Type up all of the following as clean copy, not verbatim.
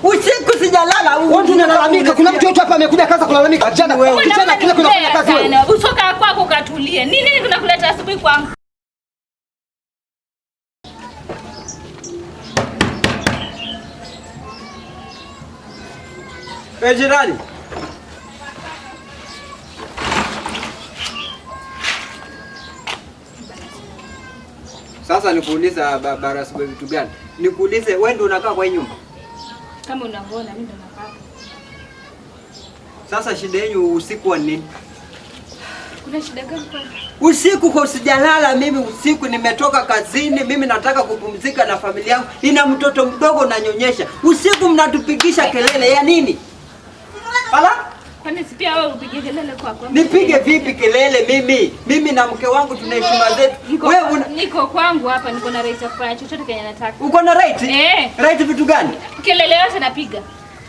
Usiku sijalala. Wewe ndio unalalamika. Kuna mtu yote hapa amekuja kaanza kulalamika. Kijana, Wewe. kijana kile kunafanya kazi wewe. Usoka kwako ukatulie. Nini nini kinakuleta asubuhi kwangu? Eh, jirani. Sasa nikuuliza barasi vitu gani? Nikuulize wewe ndio unakaa kwa hii nyumba? Kama unavyoona mimi ndo nakaa. Sasa shida yenu usiku wa nini? Kuna shida gani kwani? Usiku kwa sijalala mimi, usiku nimetoka kazini, mimi nataka kupumzika na familia yangu. Nina mtoto mdogo nanyonyesha. Usiku mnatupigisha kelele ya nini? Ala? Kwani si pia wewe upige kelele kwako? Nipige vipi kelele mimi? Mimi na mke wangu tuna heshima zetu. Niko, Wewe una, niko kwangu hapa, niko na right ya kufanya chochote kenye nataka. uko na right? Eh. Right vitu gani? Kelele yote napiga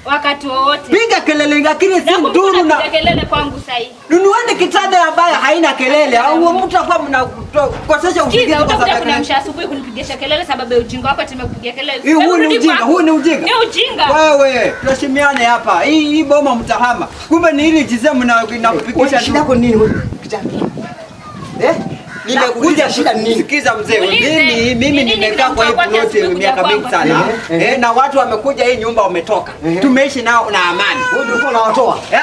wakati wowote. Piga kelele lakini si Nakumbuka nduru na napiga kelele kwangu sasa hivi. nunueni kitanda ambayo haina kelele au mtu akuwa mnakosesha usingizi Sikiza, kwa utakuja sababu ya kelele. kuniamsha asubuhi kunipigisha kelele sababu ya ujinga wako ati nimekupigia kelele. Hii, huu Hebu ni rudi ujinga, kwako. huu ni ujinga. Ni ujinga. Wewe, tuheshimiane hapa. Hii boma mtahama. Kumbe ni hili jizee mna Wewe inakupigisha shida yako ni nini wewe kijana? Eh? Nimekuja shida ni nini? Sikiza mzee, Ulize. mimi Ni mimi nini nimekaa kwa hii kinamtoa kwake ploti asubuhi kuja miaka mingi kwangu? sana. Eh, eh. Eh, na watu wamekuja hii nyumba wametoka. Eh. Tumeishi nao na amani. Wewe ndio ulikuwa unawatoa. Eh,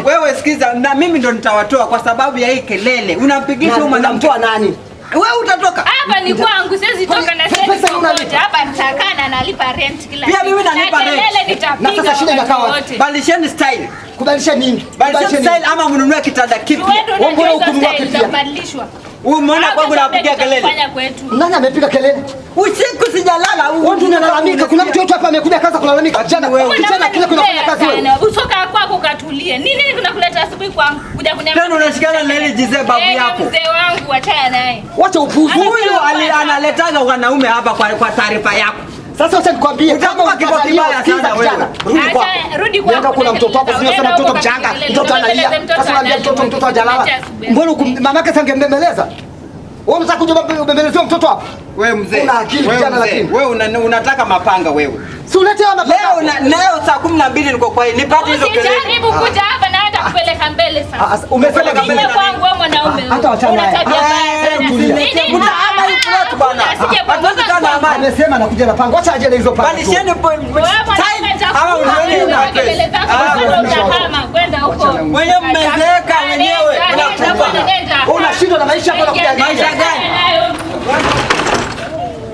wewe sikiza, na mimi ndo nitawatoa kwa sababu ya hii kelele. Unampigisha huyu mwanamke. Unamtoa nani? Wewe utatoka. Hapa ni kwangu, siwezi toka na Pesa siwezi pesa popote. unalipa. Hapa nitakaa na nalipa rent kila Pia siku. mimi nalipa Na rent. kelele nitapiga. Na sasa shida wakati inakaa wapi? wowote. Badilisheni style. Kubadilisha nini? Badilisheni Kubadilisha style nini? ama mnunue kitanda kipya. Wewe ndio Wewe mbona unajua hizo hukununua style kipya? za kubadilishwa. Umeona Hapa kwangu ndio napiga kelele. tutakufanya kwetu. Nani amepiga kelele? Usiku sijalala. Wewe ndio unalalamika. Kuna mtu yote hapa amekuja kaanza kulalamika. Kijana, Wewe. kijana kile kunafanya kazi wewe. Sana. Usoka kwako ukatulie. Nini nini kinakuleta asubuhi kwangu? Kuja kuniambia. Tena unashikana na hili jizee babu Eh, yako. Mzee wangu achana naye. Wacha upuzi. Huyu analetaga wanaume hapa kwa taarifa yako. Sasa wacha nikwambie kama Utakuwa kiboko ukikatalia kibaya sikiza sana kijana, wewe. rudi Acha, kwako. rudi kwako, Nenda kuna mtoto wako, sio Nenda sema mtoto huko mchanga, kapiga mtoto kelele. analia. Mtoto Sasa unaambia analia, mtoto hajalala. mtoto asubuhi. Mbona mamake sasa angembembeleza? Wewe unataka kuja ubembelezewe mtoto hapa? Wewe mzee. Una akili Wewe kijana mzee. lakini. Wewe unataka mapanga wewe. Si ulete haya mapanga. Leo saa 12 niko kwa hii. Nipate hizo kelele. Usijaribu kuja hapa na hata kupeleka mbele Ah, sasa. ah, umesema Peleka mbele. Nije kwangu wewe mwanaume. Hata wachana Una naye. tabia mbaya Eh, sana. tulia. Nini? Mtahama hii plot bwana. Asije kwa Hatuwezi kaa na amani. Amesema anakuja na panga. Wacha aje na hizo panga. Badilisheni Wewe style mwanaume ama utakuwa unueni wewe na kelele zako, Ah, bado utahama kwenda huko. Mwenyewe mmezeeka wenyewe. Nenda, Mnakufa. nenda. Unashindwa na maisha yako unakuja Maisha gani? Nayo.